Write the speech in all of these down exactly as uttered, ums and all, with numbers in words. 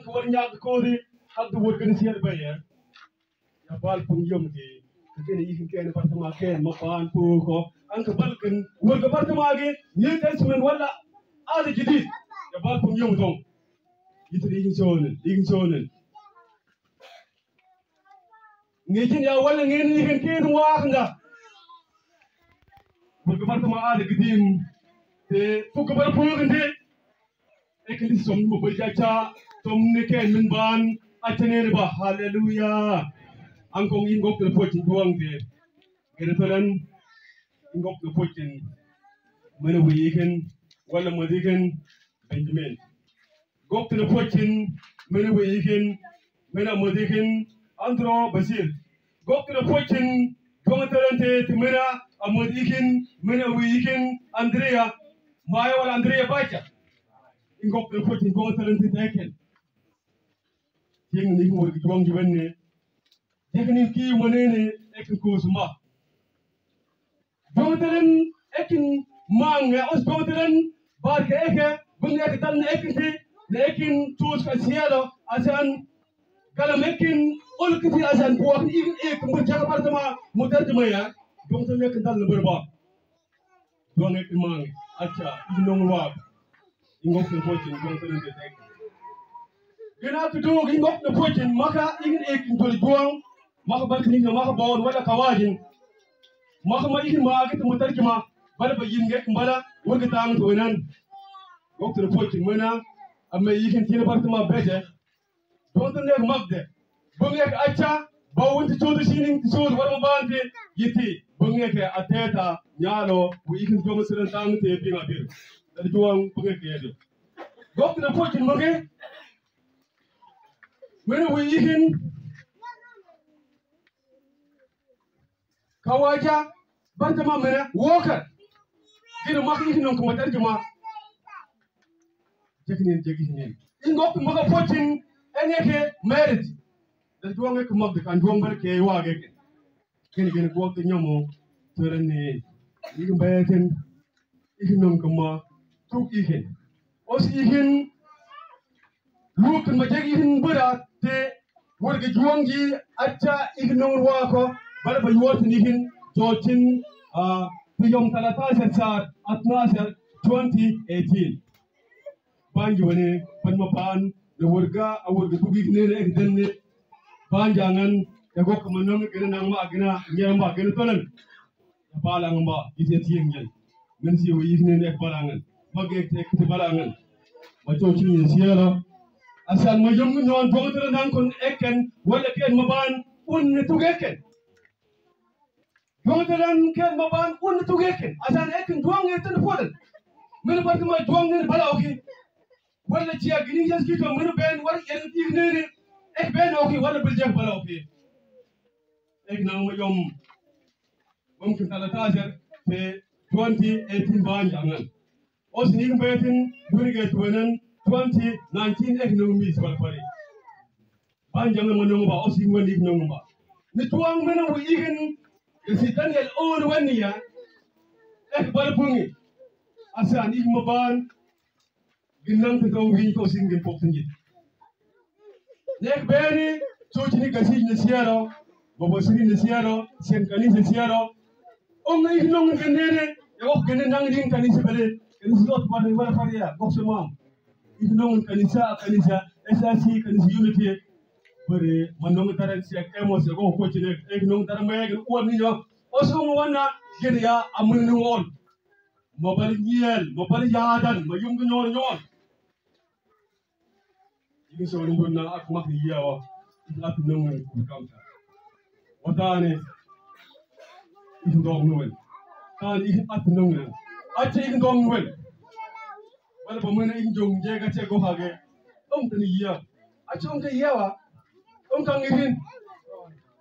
Wal ñaak koodi, ak du wurgan siyar baye. Ya bal pung yom ki, ka kene ikin kene bartama ken ma pan puko. Anka balkan wurga bartama gi, New Testament wala Ahd Jadid. Ya bal pung yom dong. Itin ikin sonen, ikin sonen. Ngejin ya wala ngeni ikin kene wakanda. Wurga bartama Ahd Gadim. Te, puko bar pung de. Ekindi som ni mo baja cha, som ni ken min ban, achane ni ba, hallelujah. Angkong in gok na pochin duang de. Gere tolan, in gok na pochin, mene wiikin, wala madikin, Benjamin. Gok na pochin, mene wiikin, mene madikin, Andro Basir. Gok na pochin, duang talante, ti mena, amod ikin, mena wi ikin, Andrea, maya wala Andrea bacha. In gok na pochin, duang talante, ta eken. Yeng ni mo duang jibane. Yeng ni ki manene, ekin kusma. Duang talan ekin mang, ya, os duang talan barke eke, bung eke tal na ekin ti, na ekin tus ka sielo, asan, kalam ekin, ol kiti asan buak, ikin ek, mujaka bartama, mutarjuma ya, duang talan ekin tal na berba. Duang ekin mang, acha, ikin nong wak. In gok na pochin, duang talan te tek. Gina tu du, in gok na pochin, maka, ikin ekin tol duang, maka balkini, maka baon, wala kawajin. Maka ma ikin ma, kita mutarjuma, bala ba yin gek, bala, wurga tang tu nan. Gok na pochin, mena, amma ikin tina bartama beje. Duang talan ek magde. Bung ek acha, ba wunti chudu sining, chudu warma banti, yiti. Bung ek ateta, nyalo, wi ikin duang talan tang te binga bir. Dari duang bung ek yedo. Gok na pochin mage. Mene wi ikin. Kawaja, bartama mena, worker. Gina maka ikin nong kamatar juma. Jekinin, jekinin. In gok maka pochin, en eke marriage. Dari duang ek magde kan duang barke wa geke. Gina, gina gok te nyamo, turan ni. Ikin bayaten, ikin nong kama, tuk ikin. Os ikin, Luk ma jegi hin bura te wurga juwangi acha ignore wako bala ba yuwartin ihin jochin, ah, fi yom talatashar shahar atnashar twenty eighteen. Banji wane ban ma ban na wurga a wurga dugi ne ne ek danne. Banji angan ya gok ma nong gina nang ma gina nyamba gina tolan. Balangan ba, ite tieng yen. Ngan si wi ikin ne balangan. Mage te kiti balangan. Ma cho chini ye sielo. Asan ma yum nyon duang tera nan kon eken, wala ken ma ban, un ne tug eken. Duang tera nan ken ma ban, un ne tug eken. Asan eken duang eten foden. Mene barti ma duang ne bala oki. Wala chia gini jas kito mene ben, wala yen ikin ne. Ek ben oki, wala bil jek bala oki. Ek nang ma yum. Mumkin talatashar fi twenty eighteen banji angan. Osin ikin betin, yurige tuwenan twenty nineteen ek nung mis bal pari. Banji angan ma nung ba, osin wen ikin nung ba. Ni tuwang mena wi ikin, isi Daniel on wen ya, ek bal pungi. Asan ikin ma ban, Gin nang te tong gin ko sin gin pok tingit. Nek beni, chuchi ni kasi ni siero, bobo sini ni siero, sien kanisa siero. Ong na ikin nong gin nene, ya ok gin nang gin kanisa bele, kanisa lot pada wala paria, bok semam. Ikin nong kanisa, kanisa, S R C, kanisa unity. Bere, manong taran siak emos, ya ok ko chine, ikin nong taran mayag, uwan ninyo. Osong wana, gin ya, amun nung on. Mabal nyel, mabal yadan, mayum ke nyol nyol. Ikin soli bun na ak mak yawa, ikin at nungun ku kamta. Watani, ikin dong nuen. Tani ikin at nungun. Ache ikin dong nuen. Wala pamana ikin jong jega che go hage. Om tani ya. Ache om ke yawa. Ong kang ihin.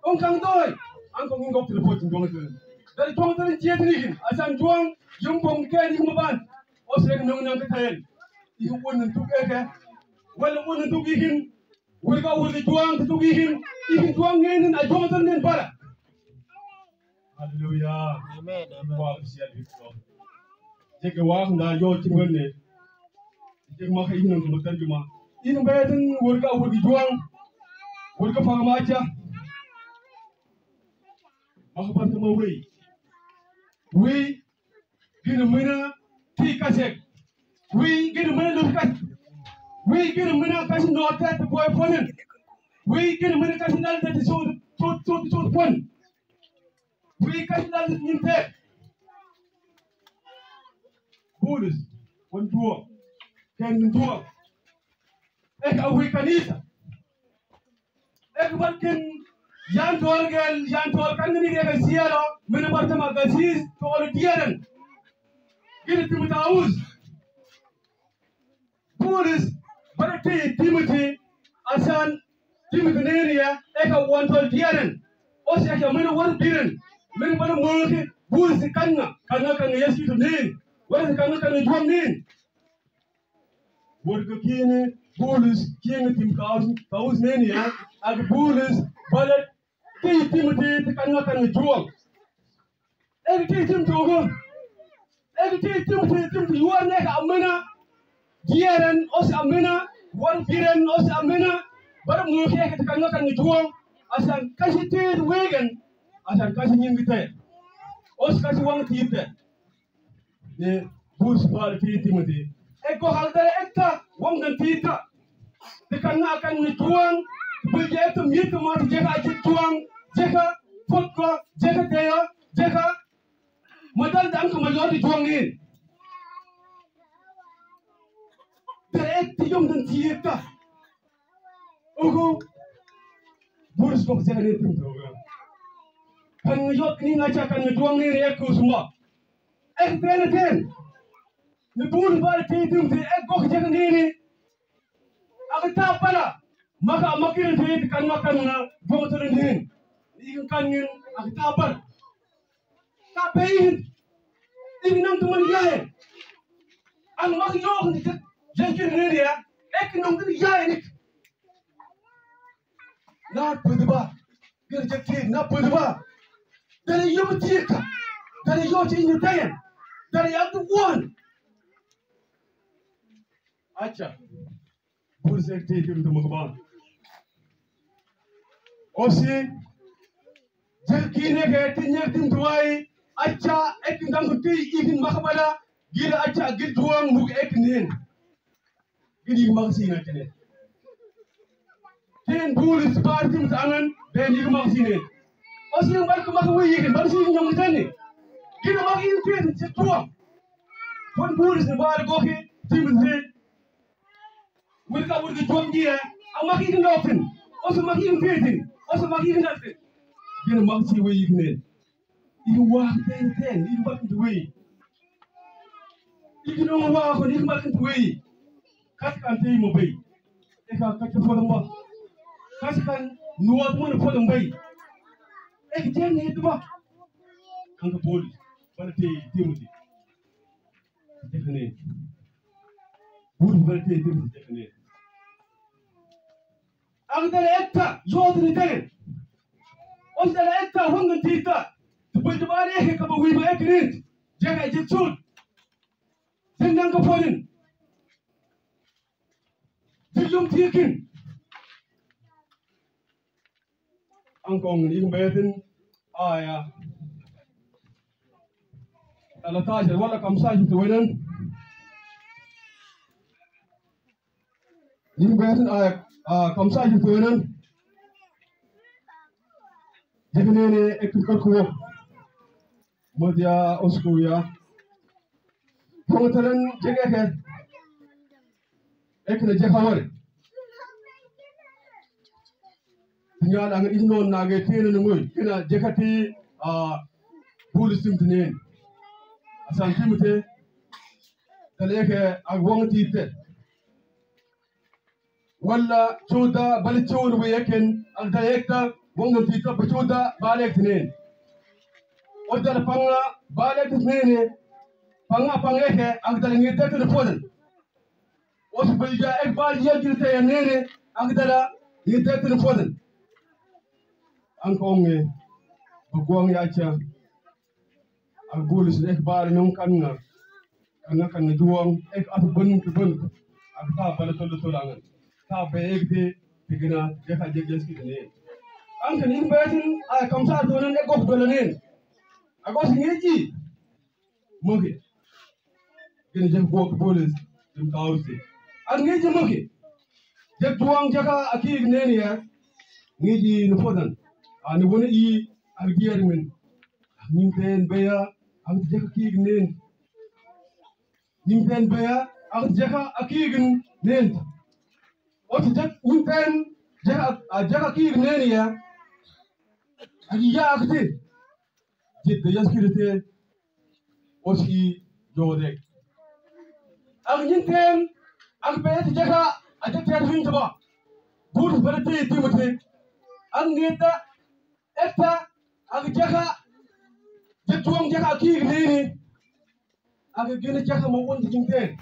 Ong kang doi. Ang kong ingok tele pochin duang tele. Dari duang tele jia tele ihin. Asan duang, yung pong ke ni maban. O sek nong nang ketayen. Ihin pun nentuk eke. Wala pun nentuk ihin. Wala ka wala duang tentuk ihin. Ihin duang ngenin a duang tele nen para. Haleluya. Amen, amen. Wa siya dito. Jeke wa nda yo chingwene. Jeke maka ihin nong matar juma. Ini betin wurga wurga juang. Wurga pangmaja. Maka bartama wei. Wei gini mina ti kasek. Wei gini mina lur kas. Wei gini mina kasi note ti boy ponen. Wei gini mina kasi nal te ti sud sud sud sud pon. Wei kasi nal te ninte. Bulus wan duo. Ken duo. Eka wei kanisa. Eka barkin yan tol gel yan tol kan ni gel sielo. Mina bartama gasis tol diaren. Gini Timoteus. Bulus bala ti Timothy asan Timothy nenia eka wan tol diaren. Osi eka mina wan biren. Mina bala moki Bulus kanga kanga kanga Yesu tu nen. Wala kanga kanga juang nen. Wurga kini Bulus kini Timoteus nenia aka Bulus bala ti Timothy ti kanga kanga juang. Eki ti Timothy ogo. Eki ti Timothy Timothy yuar neka amena. Diaren osi amena. Wan biren osi amena. Bara muke eki ti kanga kanga juang. Asan kasi ti wegen. Asan kasi nyingi te. Osi kasi wang ti te. Ni Bulus bala ti Timothy. Eko haldare ekta wang dan tita. Ti kanga kanga juang. Bulus ekta mitu mati jeka aji juang. Jeka fotko. Jeka teyo. Jeka madal dan ko major di juang ni. Dare ekta wang dan tita. Ugu. Bulus bok jeka ni Timothy. Kanga yot ni ngaja kanga juang ni eko suma. Ek ten ten. Ni Bulus bala ti Timothy ek gok jek nini. Ak ta bala. Maka makirin ti kan makan na bong tolin din. Ikan kan ngin ak ta bala. Ta pe ihin. Ihin nang tuman yae. Ang mak yok ni jek jek nini ya. Ek nang tuman yae ni. Na pudba. Gir jek ti na pudba. Dari yom tika. Dari yo ti ni tayan. Dari atu wan. Acha. Bulus ek ti Timothy makaba. Osi. Jek kine ke ti nyek Timothy wai. Acha ek ndang ti ikin makabala. Gir acha gir juang muk ek nin. Gini maka sina kene. Ten Bulus bala Timothy angan, ben gini maka sina. Osi yang bala maka wei gini, bala sina nyong tani. Gini maka ini ten setua. Pon Bulus ni bala goki Timothy. Wurka wurka juang dia. Ang maka ini lokin. Osi maka ini ten. Osi maka ini lokin. Gini maka si wei gini. Iwa ten ten, iwa ten wei. Iki nong wa ko ni kembar kan tuwei. Kas kan tei mo bei. Eka kas kan fodo mo. Kas kan nuat mo fodo mo bei. Eka jen ni itu ba. Angka Paul. Bala tei Timothy. Jekane. Paul bala tei Timothy jekane. Angka dala ekta, yot ni tene. Osi dala ekta, hongan tita. Tupul tupul eke kaba wiba eke nit. Jeka jitsun. Tendang ka podin. Jilum tikin. Angkong ni betin aya. Ala tajar wala kamsa jitu wenan. Ni betin aya, ah, kamsa jitu wenan. Jekane ne ek kar kuwo. Modia osku ya. Pongtalan jekeke. Ek na jekawal. Nya lang inon nage tene nungui. Kina jekati, ah, Paul sim tenen. Asan Timothy. Taleke agwang tite. Wala chuda bali chun wi eken agda ekta wongon tita ba chuda bali ekta nen. Oda panga bali ekta nen. Panga panga eke agda ngita tu fodan. Os bali ja ek bali ja gita ya nen agda ngita tu fodan. Angkonge baguang ya cha. Ak Paul si ek bala nong kanga, kanga kanga juang, ek atu bantu bantu. Ak ta bala tolo tolo angan. Ka be ek te, te gina, jaka jek jes ki ne. Ang kan in betin, a kamsa donen ek gof dolanen. Agos ngeji. Moke. Gini jek bok bolis, dim kausi. Ang ngeji moke. Jek duang jaka aki neni ya. Ngeji ni fodan. Ani wone i, ang biar min. Ang ninten beya, ang jaka aki nen. Ninten beya, ang jaka aki nen. Oti jek, ninten, jaka, a, jaka aki neni ya. Agi ya akte. Jidda yaskirite. Osi jode. Ang ninten, ang peti jaka, aja tiar hin jaba. Bur berde timute. Ang ngeta, eta, ang jaka, jatuang jaka aki neni. Ang gene jaka mawon ninten.